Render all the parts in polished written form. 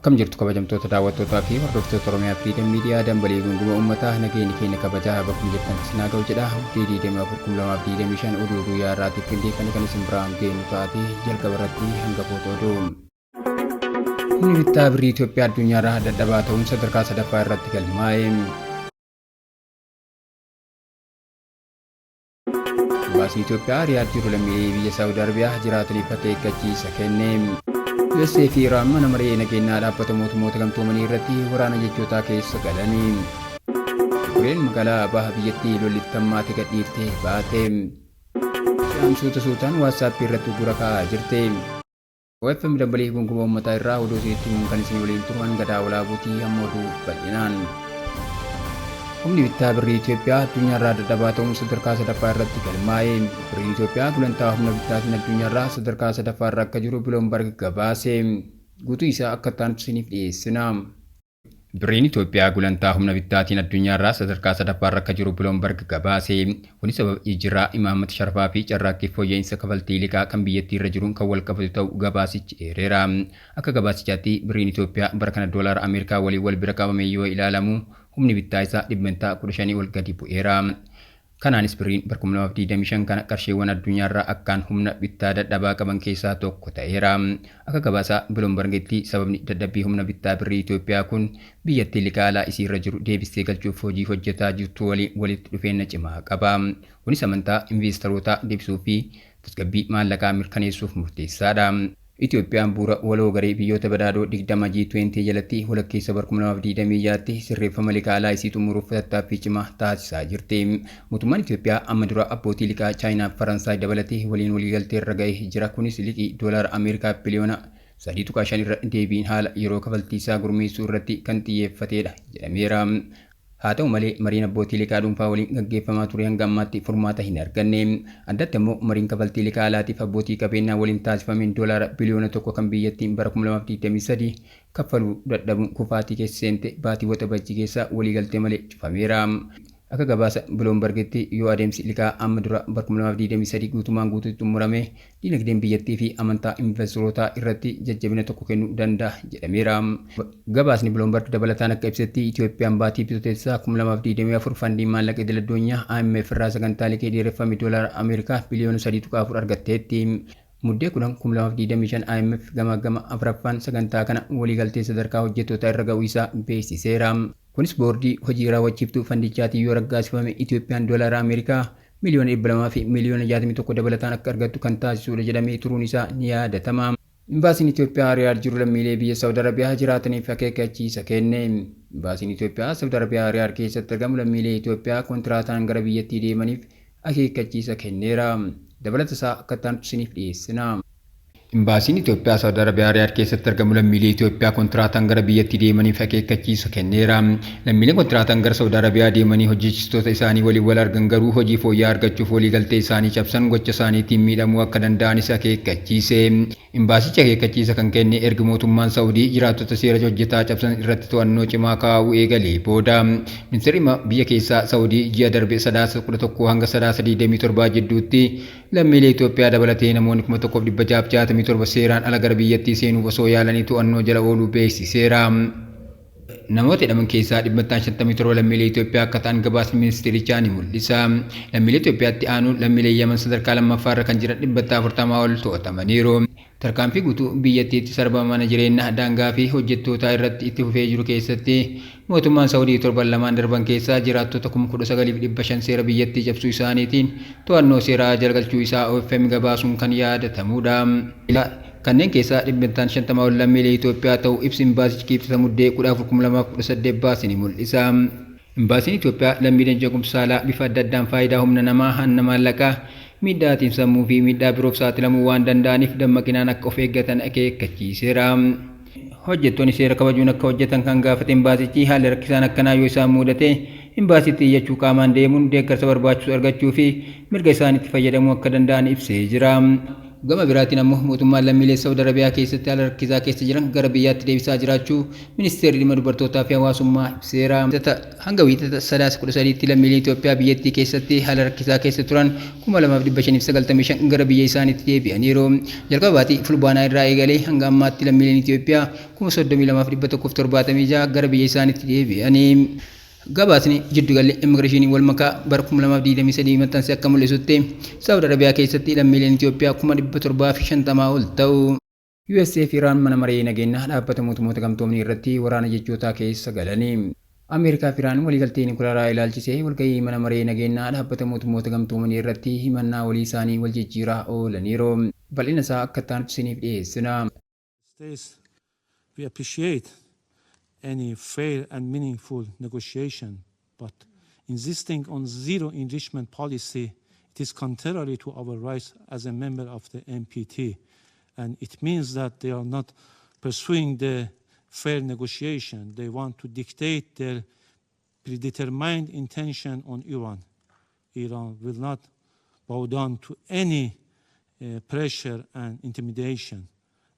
Akkam jirtu kabajamtoota daawwattootaa fi hordoftoota Oromiyaa Freedom Media dambalii gunguma uummataa nageenyi keenya kabajaa bakkuma jirtan isin haa ga'u jedha. Muddee 24 2025 oduu guyyaa har'aatiif qindeeffanne kan isin biraan geenyu taate jalqaba irratti hangafoota oduu. Humni bittaa birrii Itoophiyaa addunyaarraa dadhabaa ta'uun sadarkaa sadaffaa irratti galmaa'e. Imbaasiin Itoophiyaa Riyaad jiru lammiilee biyya Saawud Arabiyaa jiraataniif akeekkachiisa kenne. USA fi Iraan mana maree nageenyaa dhaabbata mootummoota gamtoomanii irratti waraana jechootaa keessa galanii. Yukureen magaalaa baha biyyattii lolli itti hammaate gadhiiftee baate. Tiraamp suuta suutaan WhatsApp irratti uggura kaa'aa jirti. OFM Dambalii Gunguma Uummataa irraa oduu isinitti himuun kan isin waliin turu hanga Walaabuutii hamma oduu bal'inaan. Humni bittaa birrii Itoophiyaa addunyaarraa dadhabaa ta'uun sadarkaa sadaffaa irratti galmaa'e. Birriin Itoophiyaa gulantaa humna bittaatiin addunyaarraa sadarkaa sadaffaa irra akka jiru Bloomberg gabaase. Guutuu isaa akka itti isiniif dhiyeessina. Birriin Itoophiyaa gulantaa humna bittaatiin addunyaarraa sadarkaa sadaffaarra akka jiru Bloomberg gabaase. Kunis sababa jijjiirraa imaammata sharafaa fi carraaqqii fooyya'insa kafaltii liqaa kan biyyattii irra jiruun kan walqabatu ta'uu gabaasichi eereera. Akka gabaasichaatti birriin Itoophiyaa bara kana doolaara Ameerikaa waliin wal bira qabamee yoo ilaalamu humni bittaa isaa 15% ol gadi bu'eera. Kanaanis birriin bara 2025 kana qarshiiwwan addunyaarraa akkaan humna bittaa dadhabaa qaban keessaa tokko ta'eera. Akka gabaasaa Bloombergitti sababni dadhabbii humna bittaa birrii Itoophiyaa kun biyyattii liqaa alaa isiirra jiru deebistee galchuuf hojii hojjetaa jirtu waliin walitti dhufeenya cimaa qaba. Kunis amantaa investeerootaa deebisuu fi tasgabbii maallaqaa mirkaneessuuf murteessaadha. Itoophiyaan bu'uura waloo garee biyyoota badhaadhoo 20 G20 jalatti walakkeessa bara 2026tti sirreeffama liqaa alaa isii xumuruuf tattaaffii cimaa taasisaa jirti. Mootummaan Itoophiyaa amma dura abbootii liqaa Chaayinaa fi Faransaay dabalatee waliin waliigaltee irra ga'ee jira. Kunis liqii doolaara Ameerikaa biliyoona 3.5 irra deebiin haala yeroo kafaltii isaa gurmeessuu irratti kan xiyyeeffatedha jedhameera. Haa ta'u malee mariin abbootii liqaa dhuunfaa waliin gaggeeffamaa ture hanga ammaatti furmaata hin arganne. Addatti ammoo mariin kafaltii liqaa alaatiif abbootii qabeenyaa waliin taasifameen doolaara biliyoona 1 kan biyyattiin bara 2023 kaffaluu dadhabuun kufaatii keessa seente baatii Waxabajjii keessa waliigaltee malee cufameera. Akka gabaasa Bloombergitti yoo adeemsi liqaa amma dura bara 2023 guutumaan guutuutti xumurame dinagdeen biyyattii fi amantaa investeerootaa irratti jajjabina tokko kennuu danda'a jedhameera. Gabaasni Bloomberg dabalataan akka ibsetti Itoophiyaan baatii Bitootessaa 2024 fandii maallaqa idil addunyaa IMF irraa sagantaa liqii dheereffame doolaara Ameerikaa biliyoona 3.4 argatteetti. Muddee 10, 2025 IMF gamaagama afraffaan sagantaa kana waliigaltee sadarkaa hojjettootaa irra ga'uu isaa beeksiseera. Kunis boordii hojii raawwachiiftuu fandichaatiin yoo raggaasifame Itoophiyaan doolaara Ameerikaa miliyoona 200 fi miliyoona 61 dabalataan akka argattu kan taasisuudha jedhamee turuun isaa ni yaadatama. Imbaasiin Itoophiyaa Riyaad jiru lammiilee biyya Saawud Arabiyaa jiraataniif akeekkachiisa kenne. Imbaasiin Itoophiyaa Saawud Arabiyaa Riyaad keessatti argamu lammiilee Itoophiyaa kontiraataan gara biyyattii deemaniif akeekkachiisa kenneera. Dabalata isaa akka itti aanutti isiniif dhiyeessina. Imbaasiin Itoophiyaa Saawud Arabiyaa Riyaad keessatti argamu lammiilee Itoophiyaa kontiraataan gara biyyattii deemaniif akeekkachiisa kenneera. Lammiileen kontiraataan gara Saawud Arabiyaa deemanii hojjechiistota isaanii waliin wal argan garuu hojii fooyya'aa argachuuf waliigaltee isaanii cabsan gocha isaaniitiin miidhamuu akka danda'anis akeekkachiise. Imbaasichi akeekkachiisa kan kenne erga mootummaan Saawudii jiraattota seera hojjetaa cabsan irratti to'annoo cimaa kaa'uu eegalee booda. Ministeerri dhimma biyya keessaa Saawudii ji'a darbe Sadaasa 11 hanga Sadaasa 27 jidduutti lammiilee Itoophiyaa dabalatee namoonni 1667 seeraan ala gara biyyattii seenuuf osoo yaalanii to'annoo jala ooluu beeksiseera. Namoota hidhaman keessaa 57% lammiilee Itoophiyaa akka ta'an gabaasni ministeerichaa ni mul'isa. Lammiilee Itoophiyaatti aanuun lammiilee Yaman sadarkaa lammaffaa irra kan jiran 40% ol to'atamaniiru. Tarkaanfii guutuu biyyattiitti sarbama mana jireenyaa, daangaa fi hojjettootaa irratti itti fufee jiru keessatti mootummaan Saawudii torban lamaan darban keessaa jiraattota 19,500 seera biyyattii cabsuu isaaniitiin to'annoo seeraa jala galchuu isaa OFM gabaasuun kan yaadatamudha. Kanneen keessaa 50% ol lammiilee Itoophiyaa ta'uu ibsi imbaasichi Kibxata Muddee 14, 2018 baase ni mul'isa. Imbaasiin Itoophiyaa lammiileen jeequmsa saalaa bifa adda addaan faayidaa humna namaa, hanna maallaqaa, miidhaa xiinsammuu fi miidhaa biroof saaxilamuu waan danda'aniif dammaqinaan akka of eeggatan akeekkachiiseera. Hojjettoonni seera kabajuun akka hojjetan kan gaafate imbaasichi haalli rakkisaan akkanaa yoo isaan mudate imbaasitti iyyachuu qaamaan deemuun deeggarsa barbaachisu argachuu fi mirga isaaniitti fayyadamuu akka danda'an ibsee jira. Gama biraatiin ammoo mootummaan lammiilee Saawud Arabiyaa keessatti haala rakkisaa keessa jiran gara biyyaatti deebisaa jiraachuu ministeerri dhimma dubartootaa fi hawaasummaa ibseera. Hanga Wiixata Sadaasa 13tti lammiileen Itoophiyaa biyyattii keessatti haala rakkisaa keessa turan 2595 gara biyya isaaniitti deebi'aniiru. Jalqaba baatii Fulbaanaa irraa eegalee hanga ammaatti lammiileen Itoophiyaa 32,176 gara biyya isaaniitti deebi'anii. Gabaasni jiddugalli immigireeshinii walmakaa bara 2023 maxxanse akka mul'isutti Saawud Arabiyaa keessatti lammiileen Itoophiyaa 750,000 ol ta'u. USA fi Iraan mana maree nageenyaa dhaabbata mootummoota gamtoomanii irratti waraana jechootaa keessa galanii. Ameerikaa fi Iraan waliigaltee nikulaaraa ilaalchisee walgahii mana maree nageenyaa dhaabbata mootummoota gamtoomanii irratti himannaa walii isaanii wal jijjiiraa oolaniiru. Bal'ina isaa akka itti aanutti isiniif dhiyeessina. States, we appreciate any fair and meaningful negotiation, but insisting on zero enrichment policy, it is contrary to our rights as a member of the NPT. And it means that they are not pursuing the fair negotiation. They want to dictate their predetermined intention on Iran. Iran will not bow down to any pressure and intimidation,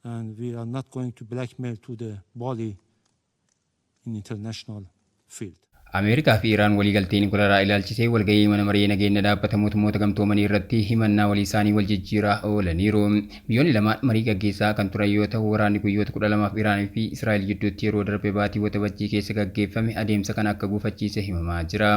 and we are not going to blackmail to the bully in international field. Ameerikaa fi Iraan waliigaltee nikulaaraa ilaalchisee walgahii mana maree nageenya dhaabbata mootummoota gamtoomanii irratti himannaa walii isaanii wal jijjiiraa oolaniiru. Biyyoonni lamaan marii gaggeessaa kan turan yoo ta'u, waraanni guyyoota 12f Iraanii fi Israa'el gidduutti yeroo darbe baatii Waxabajjii keessa gaggeeffame adeemsa kana akka gufachiise himamaa jira.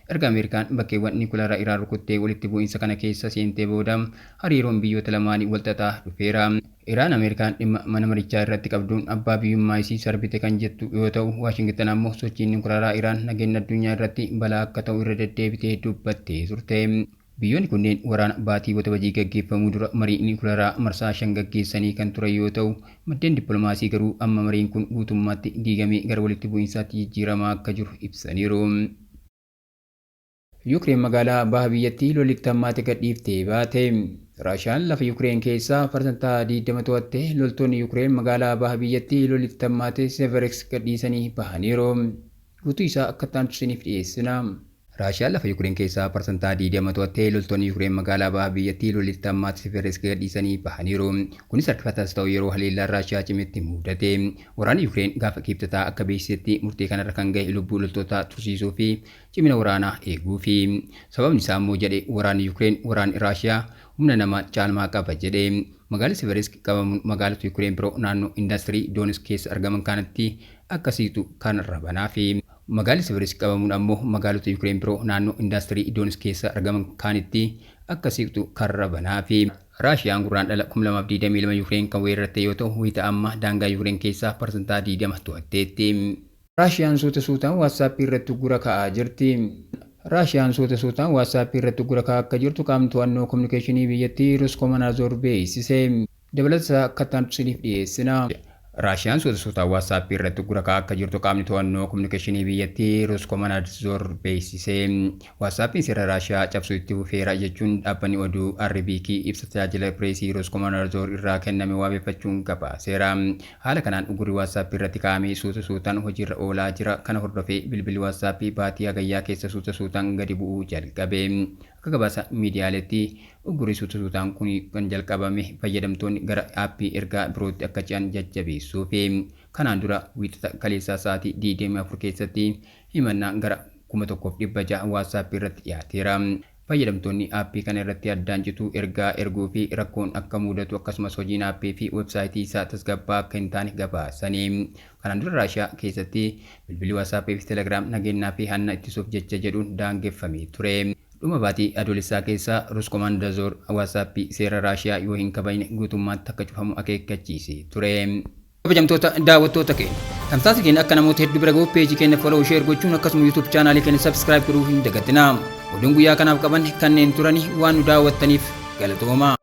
Erga Ameerikaan bakkeewwan nikulaaraa Iraan rukuttee walitti bu'iinsa kana keessa seentee booda hariiroon biyyoota lamaanii wal xaxaa dhufeera. Iraan Ameerikaan dhimma mana marichaa irratti qabduun abbaa biyyummaa isii sarbite kan jettu yoo ta'u, Waashingtan ammoo sochiin nikulaaraa Iraan nageenya addunyaa irratti balaa akka ta'u irra deddeebitee dubbattee turte. Biyyoonni kunneen waraana baatii Waxabajjii gaggeeffamuu dura marii nikulaaraa marsaa shan gaggeessanii kan turan yoo ta'u, maddeen dippiloomaasii garuu amma mariin kun guutummaatti diigamee gara walitti bu'iinsaatti jijjiiramaa akka jiru ibsaniiru. Yuukireen magaalaa baha biyyattii lolitti hammaate gadhiiftee baate. Raashiyaan lafa Yuukireen keessaa 20% to'atte. Loltoonni Yuukireen magaalaa baha biyyattii lolitti hammaate Severex gadhiisanii bahaniiru. Guutuu isaa akka itti isiniif dhiyeessina. Raashiyaan lafa Yuukireen keessaa 20% to'attee, loltoonni Yuukireen magaalaa baha biyyattii lolitti hammaate Severex gadhiisanii bahaniiru. Kunis harkifataas ta'u yeroo haleellaan Raashiyaa cimetti mudate. Waraanni Yuukireen gaafa Kibxataa akka beeksisetti, murtee kanarra kan gahe lubbuu loltootaa tursiisuu fi cimina waraanaa eeguufi. Sababni isaa immoo, jedhe waraanni Yuukireen, waraanni Raashiyaa humna namaa caalmaa qaba jedhe. Magaalli Severesk qabamuun magaalota Yuukireen biroo naannoo indaastirii Doonis keessa argaman kanatti akkasiitu kan rabanaafi. Magaalli Severesk qabamuun ammoo magaalota Yuukireen biroo naannoo indaastirii Doonis keessa argaman kaanitti akkasiitu kan rabanaafi. Raashiyaan Gurraandhala 2022 Yuukireen kan weerarte yoo ta'u, wayita amma daangaa Yuukireen keessaa 20% to'atteetti. Raashiyaan suuta suutaan Waatsaappii irratti uggura kaa'aa jirti. Raashiyaan suuta suutaan Waatsaappii irratti uggura kaa'aa akka jirtu qaamni to'annoo kominikeeshinii biyyattii Roskoomanaazor beeksise. Dabalata akka itti isiniif dhiyeessina. Raashiyaan suuta suutaan Waatsaappii irratti uggura kaa'aa akka jirtu qaamni to'annoo kominikeeshinii biyyattii Roskoomanaazor beeksise. Waatsaappiin seera Raashiyaa cabsuu itti fufeera jechuun dhaabbanni oduu RBK ibsa tajaajila pireesii Roskoomanaazor irraa kenname wabeeffachuun gabaaseera. Haala kanaan uggurri Waatsaappii irratti kaa'amee suuta suutaan hojiirra oolaa jira. Kana hordofee bilbilli Waatsaappii baatii Hagayyaa keessa suuta suutaan gadi bu'uu jalqabe. Akka gabaasa miidiyaaleetti, uggurri suuta suutaan kun kan jalqabame fayyadamtoonni gara aappii ergaa birootti akka ce'an jajjabeessuufi. Kanaan dura Wiixata kaleessaa sa'aatii 24 keessatti himannaan gara 1600 Waatsaappii irratti dhiyaateera. Fayyadamtoonni aappii kana irratti addaan cituu ergaa erguu fi rakkoon akka mudatu, akkasumas hojiin aappii fi weebsaayitii isaa tasgabbaa akka hin taane gabaasanii. Kanaan dura Raashiyaa keessatti bilbilli Waatsaappii fi Telegiraam nageenyaa fi hanna ittisuuf jecha jedhuun daangeffamee ture. Dhuma baatii Adoolessaa keessa Roskoomanaazor Waatsaappii seera Raashiyaa yoo hin kabajne guutummaatti akka cufamu akeekkachiisee ture. Kabajamtoota daawwattoota keenya, tamsaasa keenya akka namoota hedduu bira gahuuf peejii keenya follow, share gochuun, akkasuma YouTube chaanaalii keenya subscribe godhuu hin dagatinaa. Oduun guyyaa kanaaf qaban kanneen turani. Waan nu daawwattaniif galatoomaa.